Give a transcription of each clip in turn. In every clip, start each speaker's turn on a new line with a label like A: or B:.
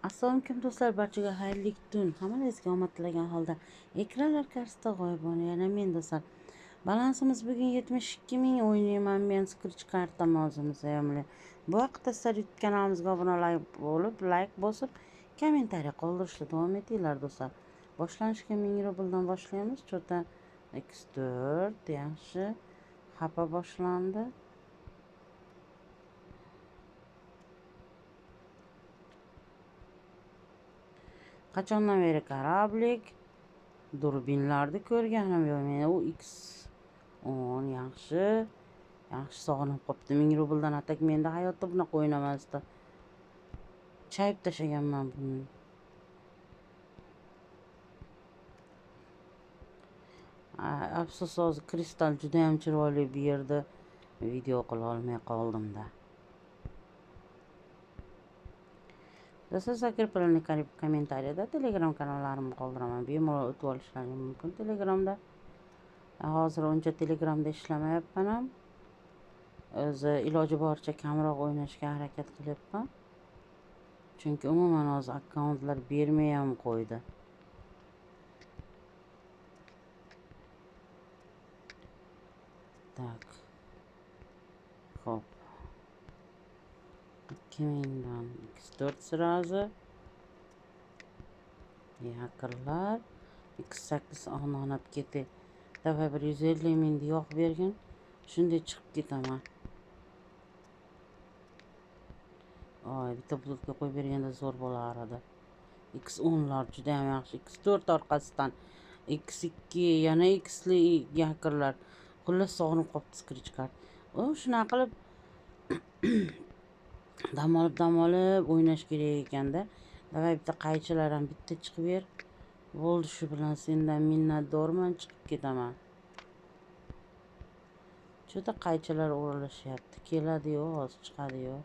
A: Assalomu alaykum do'stlar, barchaga xayrli tun. Hammangizga omad tilagan holda ekranlar qarshisida g'oyibona yana men do'stlar. Balansimiz bugun 72 ming o'ynayman men scratch karta mavzumizda yomli. Bu vaqtda sizlar YouTube kanalimizga obuna bo'lib, like bosib, kommentariy qoldirishda davom etinglar do'stlar. Boshlanishga 1000 rubldan boshlaymiz. Cho'ta x4 yaxshi xafa boshlandi. Qachondan beri korablik, durbinlarni ko'rganim yo'q. Men u X10 yaxshi, yaxshi sog'inib qopti. 1000 rubldan atak menda hayotda bunaqa o'ynamasdi. Chayib tashaganman buni. Afsus, hozir kristal juda ham chiroyli bu yerda video qila olmay qoldim-da. Do'stlar, закрепленный kommentariyada Telegram kanallarimni qoldiraman. Bemalol o'tib olishlaring mumkin Telegramda. Hozir uncha Telegramda ishlamayapman ham. O'zi iloji boricha kamroq o'ynashga harakat qilyapman. Chunki umuman hozir akkauntlar bermay ham qo'ydi. Tak. Xo'p. 2000dan x4 sразу. Yakrlar x8 ononab ketdi. Давай bir 150 mingni yo'q bergin. Shunday chiqib ketaman. Oy, bitta bulutga qo'yib berganda zo'r bo'lar edi. X10lar juda ham yaxshi. X4 orqasidan X2 yana Xli yakrlar. Xullas sog'inib qopti scratch card. U shunaqa qilib dam olib o'ynash kerak ekanda. Davay bitta qaychilar ham bitta chiqib ber. Bo'ldi, shu bilan sendan minnatdorman, chiqib ketaman. Juda qaychilar o'ralashyapti. Keladi-yu, hozir chiqadi-yu.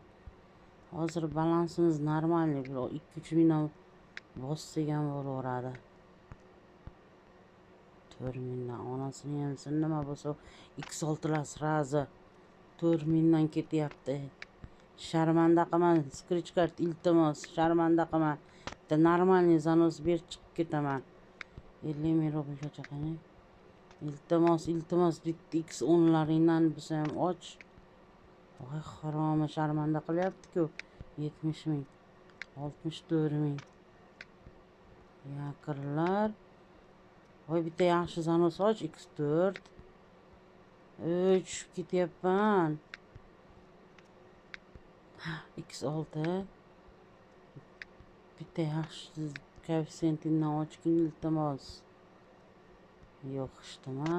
A: Hozir balansimiz normalniy, bir 2-3 mingdan bossak ham bo'laveradi. 4 mingdan onasini yemsin, nima bo'lsa X6lar sразу 4 mingdan ketyapti. Sharmanda qilma, scratch card iltimos, sharmanda qilma. Bitta normalniy zanos ber, chiqib ketaman. 50 ming rublgacha qani. Iltimos, iltimos, bitta X10laringdan bo'lsa ham och. Voy haromi, sharmanda qilyapti-ku. 70 ming, 64 ming. Yakrlar. Voy bitta yaxshi zanos och, X4. Tushib ketyapman. X6. Bitta yaxshi koeffitsiyentini ochgin iltimos. Yo'q, ishtimi?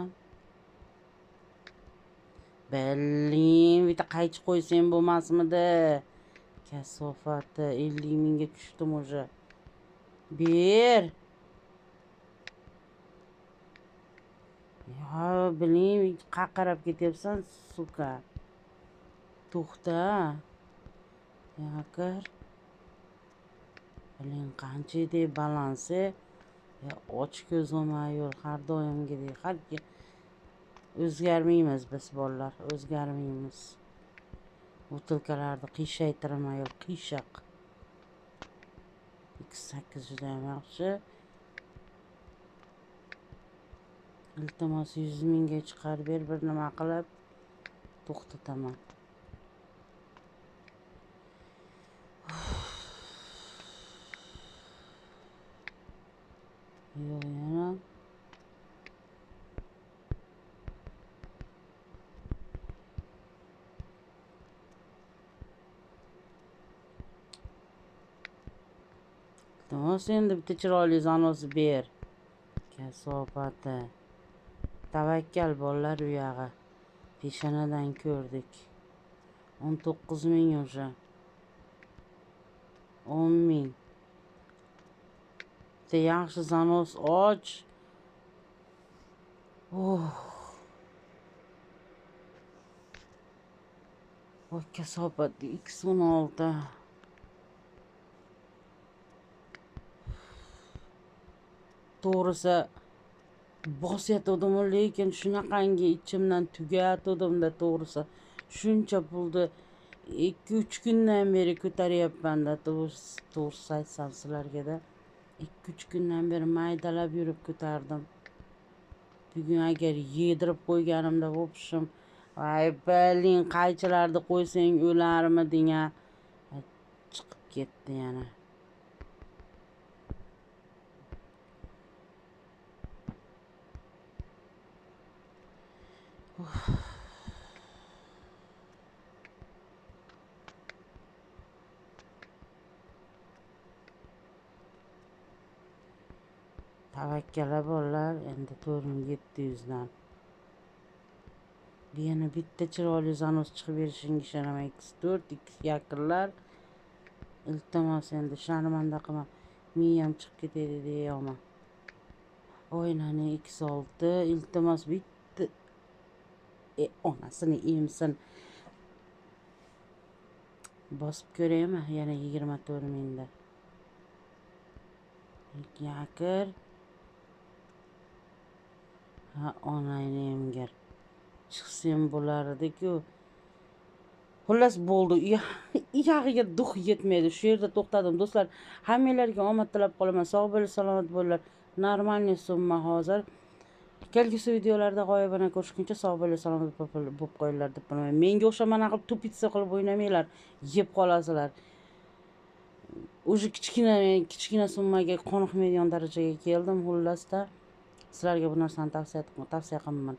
A: Billing, bitta qaychi qo'ysang bo'lmasmidi? Kasofati 50 mingga tushdim уже. Ber. Ya, biling, qaqirab ketyapsan, suka. To'xta. Yakir. Biling, qancha edi balansi? Ya, och ko'z olmayur, har doimgidek, har o'zgarmaymiz biz bolalar, o'zgarmaymiz. Butilkalarni qiyshaytirmayur, qiyshiq. X8 juda ham yaxshi. Iltimos 100 mingga chiqarib ber, bir nima qilib to'xtataman. Yo'q, yana iltimos endi bitta chiroyli zanos ber. Kasofati. Tavakkal bolalar u yog'i. Peshanadan ko'rdik. 19 ming o'sha. 10 ming. Bitta yaxshi zanos och. Oh. Voy kasofat X16. To'g'risi bosayotgandim, lekin shunaqangi ichimdan tugatgandim-da to'g'risi. Shuncha pulni 2-3 kundan beri ko'taryapman-da, to'g'risi aytsam sizlarga-da. 2-3 kundan beri maydalab yurib ko'tardim. Bugun agar yedirib qo'yganimda, в общем, voy blin, qaychilarni qo'ysang o'larmiding a? Chiqib ketdi yana. Tavakkala bolalar, endi 4700 dan. Yana bitta chiroyli zanos chiqib berishinga ishonaman. X4, X yaqinlar. Iltimos endi sharmanda qilma. Miyam chiqib ketadi deyapman. O'ynani X6, iltimos bitta onasini emsin. Bosib ko'raymi? Yana 24 mingda. Yakir. Ha, onangni emgir. Chiqsam bo'lardi-ku. Xullas bo'ldi. Iyag'iga duh yetmaydi. Shu yerda to'xtadim do'stlar. Hammanglarga omad tilab qolaman. Sog' bo'linglar, salomat bo'linglar. Normalniy summa hozir. Kelgusi videolarda g'oyibona ko'rishguncha sog' bo'linglar, salomat bo'lib qo'yinglar deb bilaman. Menga o'xshab mana qilib tupitsa qilib o'ynamanglar, yeb qolasizlar. Уже kichkina summaga qoniqmaydigan darajaga keldim. Xullasda sizlarga bu narsani tavsiya qilaman.